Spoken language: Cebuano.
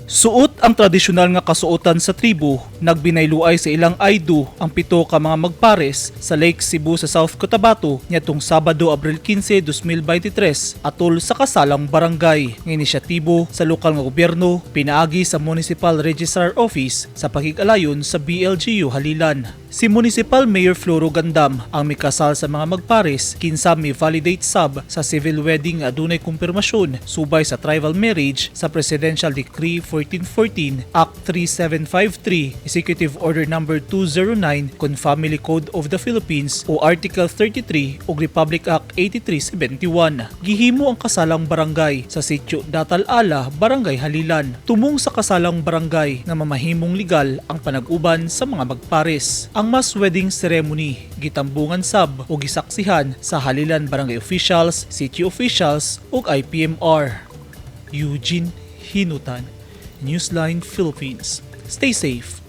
Suot ang tradisyonal nga kasuotan sa tribo, nagbinayluay sa ilang "I do" ang pito ka mga magpares sa Lake Cebu sa South Cotabato niadtong Sabado, Abril 15, 2023, atol sa kasalang barangay. Nga inisyatibo sa lokal nga gobyerno pinaagi sa Municipal Registrar Office sa pakig-alayon sa BLGU Halilan. Si Municipal Mayor Floro Gandam ang mikasal sa mga magpares, kinsa mi validate sab sa civil wedding nga adunay kumpirmasyon subay sa tribal marriage sa Presidential Decree 1414, Act 3753, Executive Order Number 209 kon Family Code of the Philippines o Article 33 ug Republic Act 8371. Gihimo ang kasalang barangay sa sitio Datal Ala, Barangay Halilan. Tumong sa kasalang barangay nga mamahimong legal ang panag-uban sa mga magpares. Ang mass wedding ceremony gitambungan sab o gisaksihan sa Halilan barangay officials, city officials ug IPMR. Eugene Hinutan, Newsline Philippines. Stay safe.